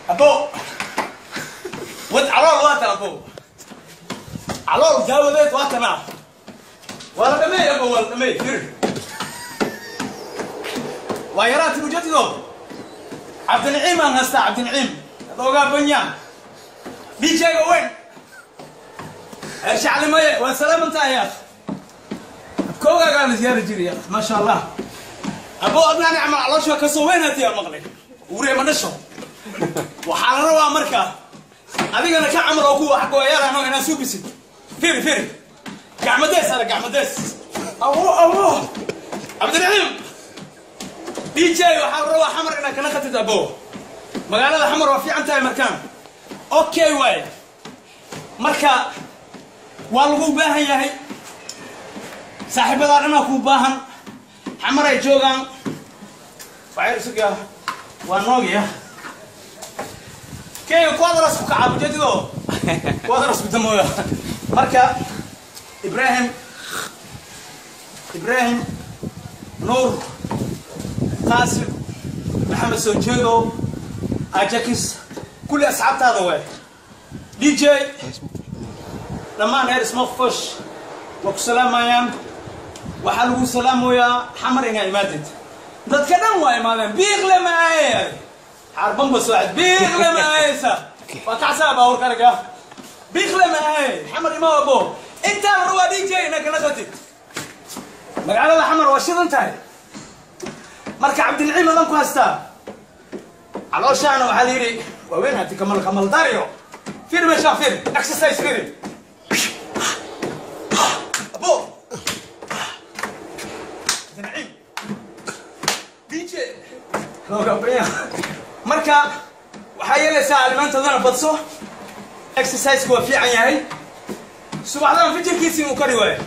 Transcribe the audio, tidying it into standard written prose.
Abo wad calool waa tan abo, calool daawadeed waa tanaa. Waa la dhamey abo, waa la dhamey. Firi, waa yaraati mujadido. Cabdinaciim aan haystaa, Cabdinaciim adoogaa banyaan DJ-ga weyn shaclimaye, waa salaamantahay ya abkoogaagaa la ziyaari jiray ya, maasha Allah. Abo adnaani camal caloosha kasoo weynatiyaa maqlay uree ma dhasho. Waxaa la rabaa marka adigana ka camal oo kuwa xagooyaal ano inaad suubisid. Firi, firi, gacmadees ara, gacmadees. Abo, abo Cabdiraxiim DJ, waxaa la rabaa Xamar inaad kana khatid abo. Magaalada Xamar waa fiican tahay markaan, okay waaye. Marka waa lagu baahan yahay, saaxiibadaa dhanaa kuu baahan, Xamar ay joogaan. Waxay isuga waa noogiya keyga kuadras ku kacaa mujadido kuadras ku damooya. Marka Ibrahim, Ibrahim Nuur, Qaasim Maxamed, soo jeedo Ajakis, kulli asxaabtaada waay. DJ, dhammaan reer Smoke Fish waa ku salaamayaan. Waxaa lagu salaamoyaa Xamar inaa imaadid. Dadka dhan waa imaadeen. Biiqle maaye xaarbanba soo biiqle maayeysa waa kacsaa baabuurka araga biiqle maaye. Xamar imaa abo, intaa la rabaa DJ inaa kala qatid. Magaalada Xamar waa shidan tahay. Marka Cabdinaciim adan ku haystaa, calooshaana waxaa la yidhi waa weyn hati kamal kamal dario. Firi meeshaan, firi exercise, firi abo. Cabdinaciim DJ looga baya. Marka waxaa yeelaysaa alimaantadana badso, exerciseka waa fiican yahay. Subaxdan fijirkiisii uu kari waayo.